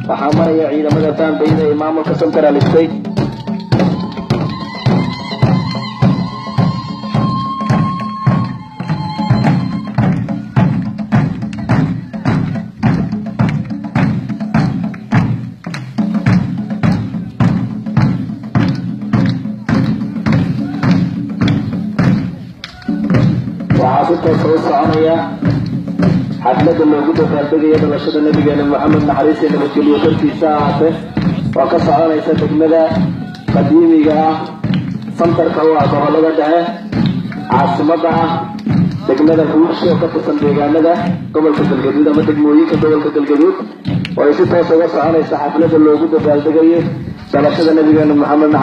Waxaa maraya ciidamada baambayda ee maamulka Central State. Waxaa si toos u soconaya xafladda loogu dabaaldegaya dhalashada nabigeena Moxamed, naxariis iyo nabadgelyo korkiisa ahaatee, oo ka soconaysa degmada qadiimiga ah, santarka u ah gobolada dhexe, caasimadda ah, degmada Huurshe oo ka tirsan deegaanada gobolka Galgaduud ama degmooyinka gobolka Galgaduud, oo ay si toos uga soconaysa xafladda loogu dabaaldegayo dhalashada nabigeena Moxamed.